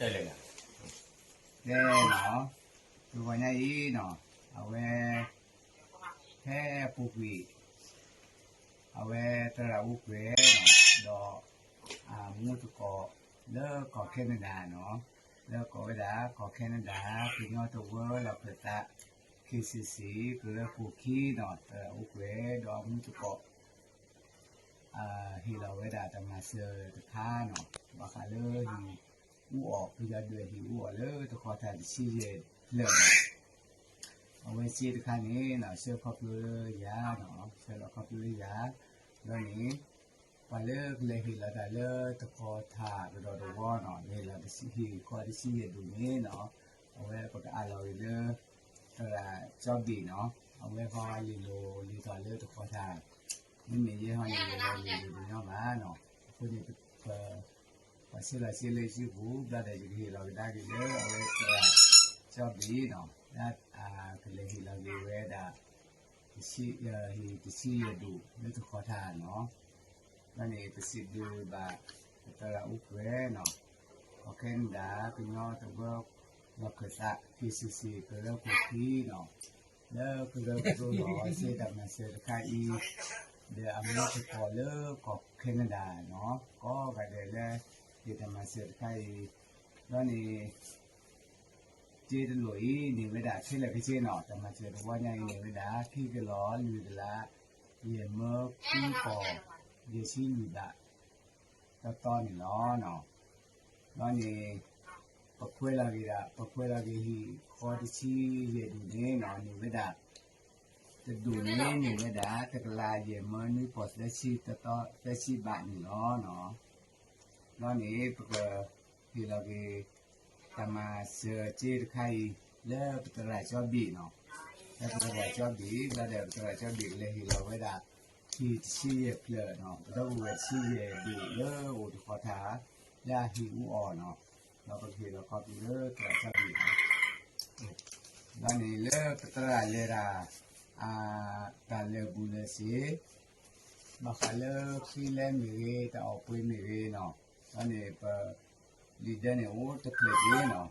တဲလဲၣ်, တဲနီၤ, တဂီၤညါအံၤနီၤ, အဝဲ ဖဲအပူၤကွံာ် အဝဲသရၣ်အူကွဲၤနီၤ, ဒီး အမူသကိး လၢကီၢ် Canada နီၤ, လၢကိးဝဲဒၣ်ကီၢ် Canada ကညီတဝၢလီၢ်ခၢၣ်သး KCC ကရၢခိၣ်ခံနီၤ, သရၣ်အူကွဲၤ ဒီးအမူသကိး ဟ့ၣ်လီၤဝဲဒၣ်တၢ်မၤစၢၤတခါနီၤ, ဘၣ်ဃးလၢဟံၣ်အူအီၣ် ပယီၤဒွဲၣ်ဟံၣ်အူအီၣ်လၢတဃီၤထၣ်တဆံယဲၢ်ဖျၢၣ်နီၤ, အဝဲစ့တခါန့ၣ်နီၤ ဆှၢခီဖျိလၢယၤနီၤ, ဆှၢလီၤခီဖျိလၢယၤ, ဒီးန့ၣ် ပှၤလၢကလဲၤဟ့ၣ်လီၤတၢ်လၢတဃီၤထၣ်ကဒီးတဝီနီၤ, ဟ့ၣ်လီၤဟံၣ်ခီတဆံယဲၢ်ဒူၣ်န့ၣ်နီၤ, အဝဲပကအးလီၤက့ၤလၢ သရၣ်ကၠီဘ့ၣ်နီၤ, အဝဲဃီလ့ၤလိၤလ့ၤထီၣ်လၢတဃီၤထၣ်, မ့မ့ၢ်ယဲဟီန့ၣ် လ့ၤလိၤလ့ၤထီၣ်ညီဘၣ်နီၤ, အဃိန့ၣ် ပ ပှၤဆှၢလီၤစ့လၢစုပူၤ ဘျီဒီးယကဟ့ၣ်လီၤကဒါက့ၤလၢအဝဲသရၣ်ကၠီဘ့ၣ်နီၤ, လၢကလဲၤဟ့ၣ်လီၤက့ၤဝဲဒၣ် ဟံၣ်တဆံယဲၢ်ဒူၣ်လၢတဃီၤထၣ်နီၤ, ဘျီန့ၣ် ပစံးဘျုးဘၣ် ပသရၣ်အူကွဲၤနီၤ, ကီၢ် Canada ကညီတဝၢလီၢ်ခၢၣ်သး KCC ကရၢခိၣ်ခံနီၤ, လၢကရၢကရိလီၤစ့တၢ်မၤစၢၤတခါအံၤ, ဒီးအမူသကိးလၢကီၢ် Canada နီၤ, ကိးဂၤဒဲးလၢ ဟ့ၣ်တၢ်မၤစၢၤတခါအံၤ, ဘျီန့ၣ် စ့တလိၣ်အံၤ န့ၢ်ဝဲဒၣ်ခဲလၢာ်ခဲဆ့နီၤ, တၢ်မၤစၢၤတဝီညါအံၤန့ၢ်ဝဲဒၣ် ခံကလီၢ်လွံၢ်ကလး ယဲၢ်မၢခွံပီၢ် ယဲၢ်ဆံလွံၢ်ဘး တီတီန့ၣ်လီၤ. ဘျီန့ၣ် ပခွဲးလီၤက့ၤဒၣ် ပခွဲးလီၤက့ၤဟံၣ်ဃီတဆံယဲၢ်ဒူၣ်န့ၣ်နီၤ န့ၢ်ဝဲဒၣ် တဒူၣ်န့ၣ်န့ၢ်ဝဲဒၣ် တကလးယဲၢ်မၢနွံပီၢ်သၢဆံ တီတီသၢဆံဘးန့ၣ်လီၤ. ဘျီန့ၣ် ပကဟ့ၣ်လီၤက့ၤ တၢ်မၤစၢၤစ့တခါအံၤ လၢပသရၣ်ကၠီဘ့ၣ်နီၤ, လၢပသရၣ်ကၠီဘ့ၣ် ဘျီဒီးပသရၣ်ကၠီဘ့ၣ်ကလဲၤဟ့ၣ်လီၤဝဲဒၣ် ဟံၣ်တဆံယဲၢ်ဖျၢၣ်နီၤ, ပဒီပုၢ်ဝဲၢ်တဆံယဲၢ်ဒူၣ်လၢအိၣ်တဃီၤထၣ် လၢအဟံၣ်အူအီၣ်နီၤ, ဒီးပကဟ့ၣ်လီၤခီဖျိလၢသရၣ်ကၠီဘ့ၣ်နီၤ. ဘျီန့ၣ်လၢပသရၣ်လဲၤတၢ် တၢ်လၢာ်ဘူၣ်လၢာ်စ့ၤ ဘၣ်ဃးလၢခံလဲမ့ၢ်ဂ့ၤ တၢ်အီၣ်ပှ့ၤမ့ၢ်ဂ့ၤနီၤ, ဘျီန့ၣ်ပ လံာ်ဒၢန့ၣ်အိၣ်တဖျၢၣ်က့ၤနီၤ,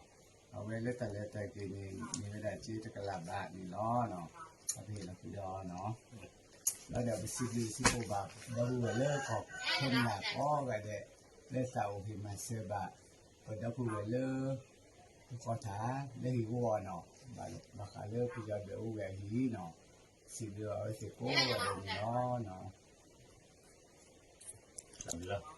အဝဲလၢတၢ်လဲၤတၢ်က့ၤန့ၣ် မ့ၢ်ဝဲဒၣ်စ့တကလးဘးန့ၣ်လီၤ. ပဟ့ၣ်လီၤဃုာ်ဒီးနီၤ, ဘျီဒီးပစံးဘျုးစံးဖှိၣ်ဘၣ် ဒီပုၢ်ဝဲၢ်လၢကီၢ်ခဲနဒၤကိးဂၤဒဲး လၢသးအိၣ်ဟ့ၣ်မၤစၢၤဘၣ် ပဒီပုၢ်ဝဲၢ်လၢ တဃီၤထၣ် လၢဟံၣ်အူအီၣ်နီၤ, ဘၣ်ဃးလၢပယီၤဒွဲၣ်အူဝဲအဟံၣ်နီၤ, စံးဘျုးအဝဲသ့ၣ်ကိးဂၤဒဲးန့ၣ်လီၤ.